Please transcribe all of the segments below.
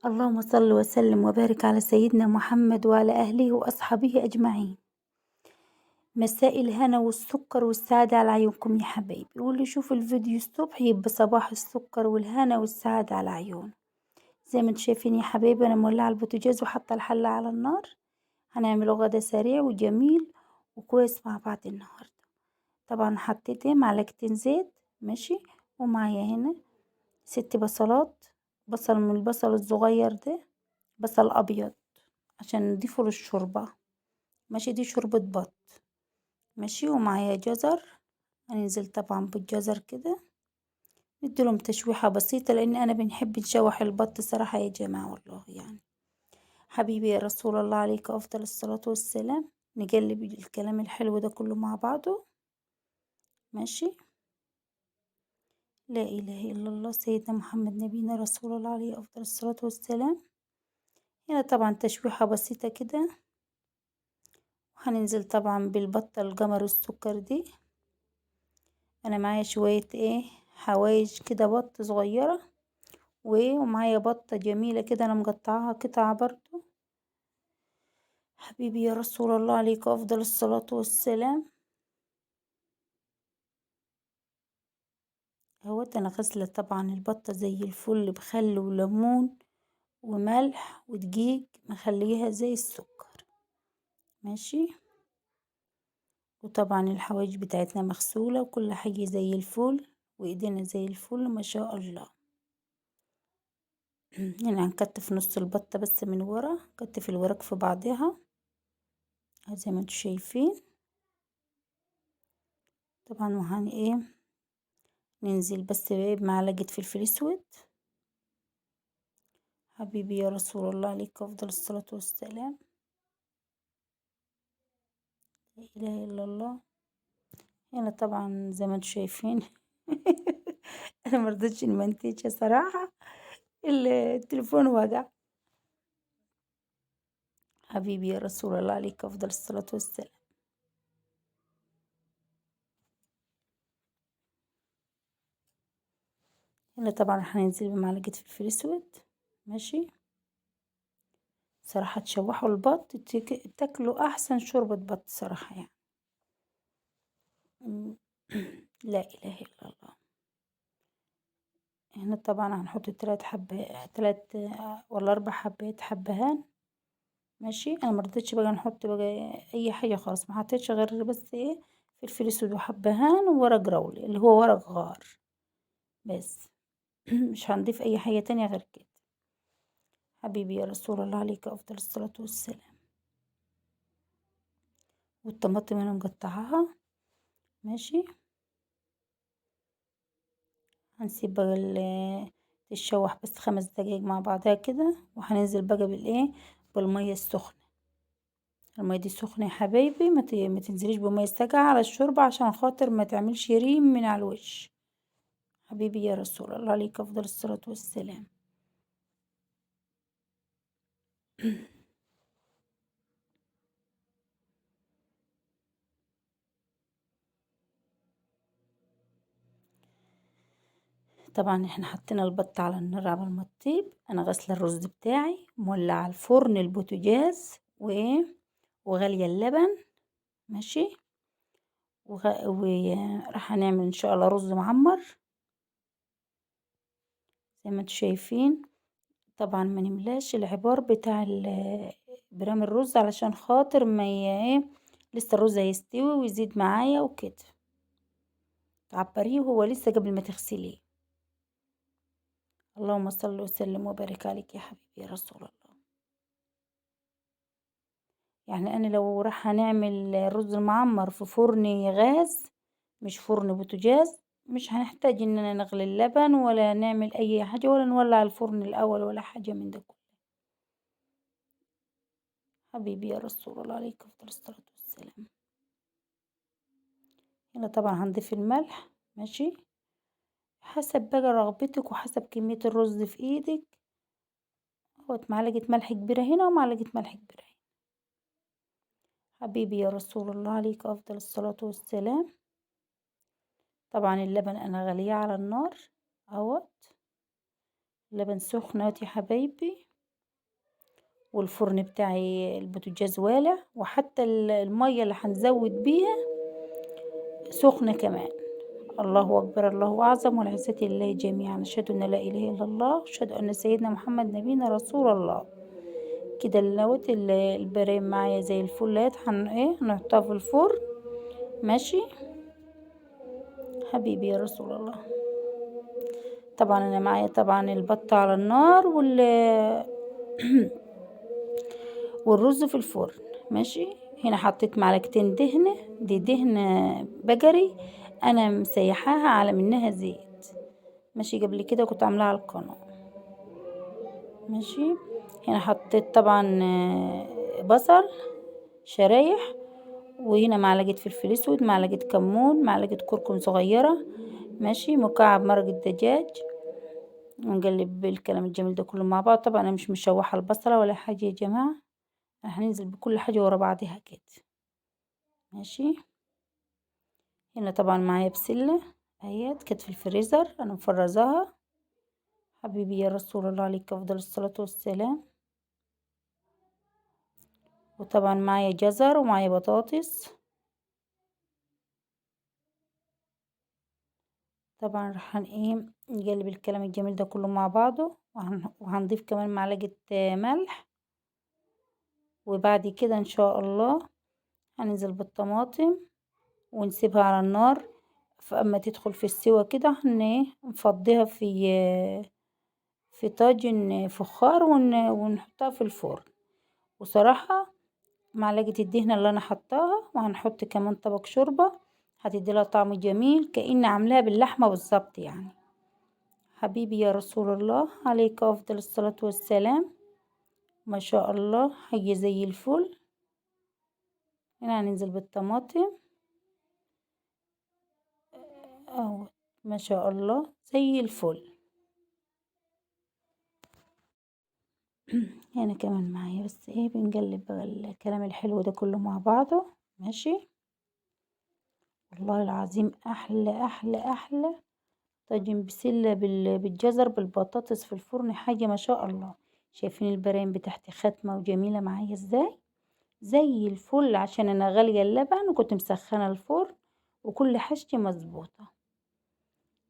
اللهم صل وسلم وبارك على سيدنا محمد وعلى أهله وأصحابه أجمعين. مساء الهنا والسكر والسعادة على عيونكم يا حبايبي، واللي يشوف الفيديو الصبح يبقى صباح السكر والهنا والسعادة على عيونه. زي ما انتم شايفين يا حبايبي انا مولعه البوتاجاز وحاطه الحلة على النار، هنعمله غدا سريع وجميل وكويس مع بعض النهارده. طبعا حطيت معلقتين زيت ماشي، ومعايا هنا 6 بصلات، بصل من البصل الصغير ده، بصل ابيض عشان نضيفه للشوربه ماشي، دي شوربة بط ماشي. ومعايا جزر، هننزل طبعا بالجزر كده نديلهم تشويحه بسيطة، لان انا بنحب نشوح البط صراحة يا جماعة والله يعني. حبيبي يا رسول الله عليك افضل الصلاة والسلام. نقلب الكلام الحلو ده كله مع بعضه ماشي. لا اله الا الله سيدنا محمد نبينا رسول الله عليه افضل الصلاة والسلام. هنا طبعا تشويحه بسيطة كده، وهننزل طبعا بالبطه القمر والسكر دي. انا معايا شوية حوايج كده بط صغيرة، ومعايا بطه جميلة كده انا مقطعاها قطع برضو. حبيبي يا رسول الله عليك افضل الصلاة والسلام. اهوت انا غسله طبعا البطة زي الفل بخل وليمون وملح ودقيق، مخليها زي السكر ماشي. وطبعا الحوايج بتاعتنا مغسوله وكل حاجة زي الفل، وايدينا زي الفل ما شاء الله. يعني هنكتف نص البطة بس من ورا، نكتف الورق في بعضها زي ما انتم شايفين طبعا. وهن ننزل بس بمعلقه فلفل اسود. حبيبي يا رسول الله عليك افضل الصلاة والسلام. لا اله الا الله. هنا طبعا زي ما انتم شايفين انا مرضتش المنتج صراحة، التليفون وجع. حبيبي يا رسول الله عليك افضل الصلاة والسلام. هنا طبعا هننزل بمعلقه فلفل اسود ماشي. صراحة تشوحوا البط تاكلوا احسن شوربة بط صراحة يعني. لا اله الا الله. هنا طبعا هنحط 3 ولا 4 حبات حبهان ماشي. انا مرضتش بقى نحط بقى اي حاجة خالص، ما حطيتش غير بس فلفل اسود وحبهان وورق راولي اللي هو ورق غار بس. مش هنضيف اي حاجة تانية غير كده. حبيبي يا رسول الله عليك افضل الصلاة والسلام. والطماطم انا مقطعاها ماشي. هنسيب بقى تتشوح بس 5 دقايق مع بعضها كده، وهننزل بقى بالمية السخنة. المية دي سخنة يا حبايبي، ما تنزليش بميه ساقعه على الشوربة عشان خاطر ما تعملش ريم من على الوش. حبيبي يا رسول الله عليك افضل الصلاة والسلام. طبعا احنا حطينا البط على النار قبل ما تطيب. انا غسله الرز بتاعي، مولعه الفرن البوتاجاز وغاليه اللبن ماشي. وراح هنعمل ان شاء الله رز معمر زي ما انتم شايفين. طبعا ما نملاش العبار بتاع برام الرز علشان خاطر ما لسه الرز هيستوي ويزيد معايا وكده. تعبريه وهو لسه قبل ما تغسليه. اللهم صل وسلم وبارك عليك يا حبيبي يا رسول الله. يعني انا لو راح هنعمل الرز المعمر في فرن غاز مش فرن بوتاجاز، مش هنحتاج اننا نغلي اللبن ولا نعمل اي حاجة ولا نولع الفرن الاول ولا حاجة من ده كله. حبيبي يا رسول الله عليك افضل الصلاة والسلام. هنا طبعا هنضيف الملح ماشي، حسب بقى رغبتك وحسب كمية الرز في ايدك. اهوت معلقة ملح كبيرة هنا ومعلقة ملح كبيرة هنا. حبيبي يا رسول الله عليك افضل الصلاة والسلام. طبعا اللبن انا غليه على النار اهوت، اللبن سخن اهوت يا حبايبي. والفرن بتاعي البوتاجاز والع، وحتى المية اللي هنزود بيها سخنة كمان. الله أكبر الله أعظم والعزة لله جميعا، أشهد أن لا إله إلا الله وأشهد أن سيدنا محمد نبينا رسول الله. كده دوت البرام معايا زي الفل اهي، هنحطها في الفرن. ماشي حبيبي يا رسول الله. طبعا انا معايا طبعا البطة على النار والرز في الفرن. ماشي، هنا حطيت معلقتين دهنة، دي دهنة بقري انا مسيحاها على منها زيت. ماشي، قبل كده كنت عاملاها على القناة. ماشي، هنا حطيت طبعا بصل شرايح، وهنا معلقة فلفل اسود، معلقة كمون، معلقة كركم صغيرة. ماشي، مكعب مرق الدجاج، ونقلب الكلام الجميل ده كله مع بعض. طبعا انا مش مشوحة البصلة ولا حاجة يا جماعة، هننزل بكل حاجة ورا بعضها كده. ماشي، هنا طبعا معايا بسلة اهيت كانت في الفريزر انا مفرزاها. حبيبي يا رسول الله عليك افضل الصلاة والسلام. وطبعا معايا جزر ومعايا بطاطس. طبعا راح نقلب الكلام الجميل ده كله مع بعضه، وهنضيف كمان معلقة ملح. وبعد كده ان شاء الله هننزل بالطماطم ونسيبها على النار، فاما تدخل في السوا كده نفضيها في طاجن فخار ونحطها في الفرن. وصراحة معلقة الدهنة اللي انا حطاها، وهنحط كمان طبق شوربة هتدي لها طعم جميل كأن عاملاها باللحمة بالظبط يعني. حبيبي يا رسول الله عليك افضل الصلاة والسلام. ما شاء الله حاجة زي الفل. هنا هننزل بالطماطم اهو، ما شاء الله زي الفل. هنا كمان معايا بس بنقلب بقى الكلام الحلو ده كله مع بعضه. ماشي، والله العظيم احلى احلى احلى طاجن بسلة بالجزر بالبطاطس في الفرن، حاجة ما شاء الله. شايفين البرايم بتاعتي خاتمة وجميلة معايا ازاي، زي الفل، عشان انا غالية اللبن وكنت مسخنة الفرن وكل حاجتي مظبوطة.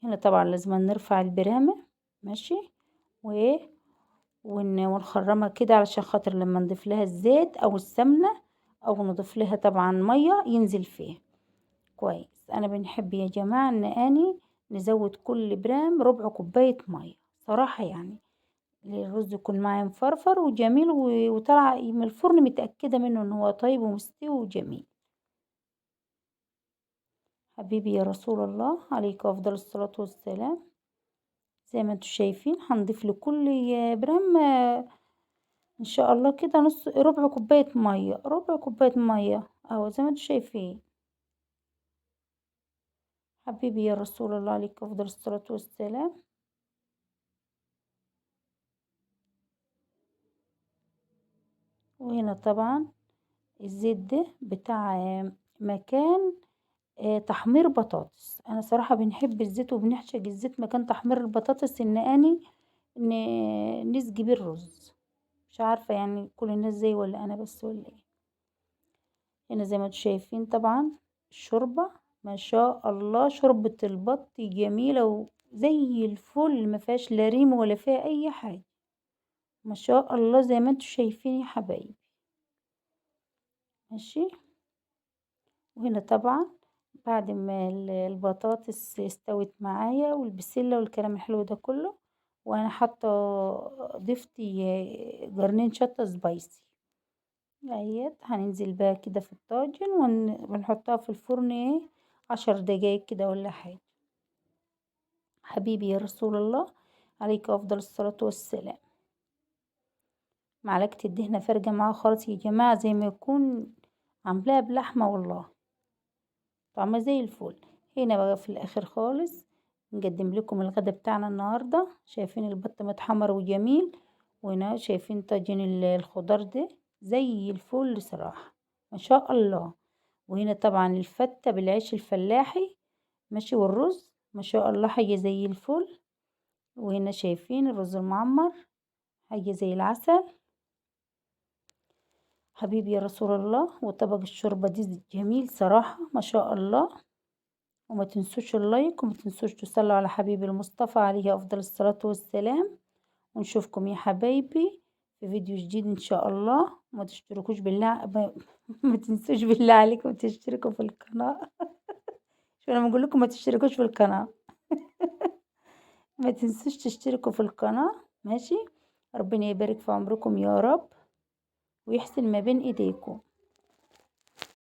هنا طبعا لازم نرفع البرامة. ماشي، ونخرمها كده علشان خاطر لما نضيف لها الزيت او السمنة او نضيف لها طبعا مية ينزل فيها كويس. انا بنحب يا جماعة ان اني نزود كل برام ربع كوباية مية صراحة، يعني الرز يكون معايا مفرفر وجميل وطالع من الفرن متأكدة منه ان هو طيب ومستوي وجميل. حبيبي يا رسول الله عليك افضل الصلاة والسلام. زي ما انتوا شايفين هنضيف لكل برام ان شاء الله كده نص ربع كوباية مية، ربع كوباية مية اهو زي ما انتوا شايفين. حبيبي يا رسول الله عليك افضل الصلاة والسلام. وهنا طبعا الزيت ده بتاع مكان تحمير بطاطس. انا صراحة بنحب الزيت وبنحشق الزيت مكان تحمير البطاطس ان اني نسقي بيه الرز. مش عارفة يعني كل الناس زي ولا انا بس ولا ايه. هنا زي ما انتوا شايفين طبعا الشوربة ما شاء الله، شوربة البط جميلة وزي الفل، ما فيهاش لا ريم ولا فيها اي حاجة، ما شاء الله زي ما انتوا شايفين يا حبايبي. ماشي، وهنا طبعا بعد ما البطاطس استوت معايا والبسلة والكلام الحلو ده كله، وانا حاطه ضفت جرنين شطه سبايسي اهيت. هننزل بقى كده في الطاجن ونحطها في الفرن 10 دقايق كده ولا حاجه. حبيبي يا رسول الله عليك افضل الصلاه والسلام. معلقه الدهنه فارجه معاها خالص يا جماعه، زي ما يكون عاملاها بلحمه والله، طعمها زي الفل. هنا بقى في الاخر خالص نقدم لكم الغدا بتاعنا النهارده. شايفين البط متحمر وجميل، وهنا شايفين طاجن الخضار ده زي الفل صراحه ما شاء الله. وهنا طبعا الفته بالعيش الفلاحي ماشي، والرز ما شاء الله حاجه زي الفل. وهنا شايفين الرز المعمر حاجه زي العسل. حبيبي يا رسول الله. وطبق الشوربة دي جميل صراحة ما شاء الله. وما تنسوش ال like، وما تنسوش تصلوا على حبيب المصطفى عليه أفضل الصلاة والسلام. ونشوفكم يا حبايبي في فيديو جديد إن شاء الله. وما تشتركوش بالله ما تنسوش بالله عليكم تشتركوا في القناة. شو أنا بقول لكم ما تشتركوش في القناة. ما تنسوش تشتركوا في القناة، ماشي. ربنا يبارك في عمركم يا رب ويحسن ما بين ايديكم.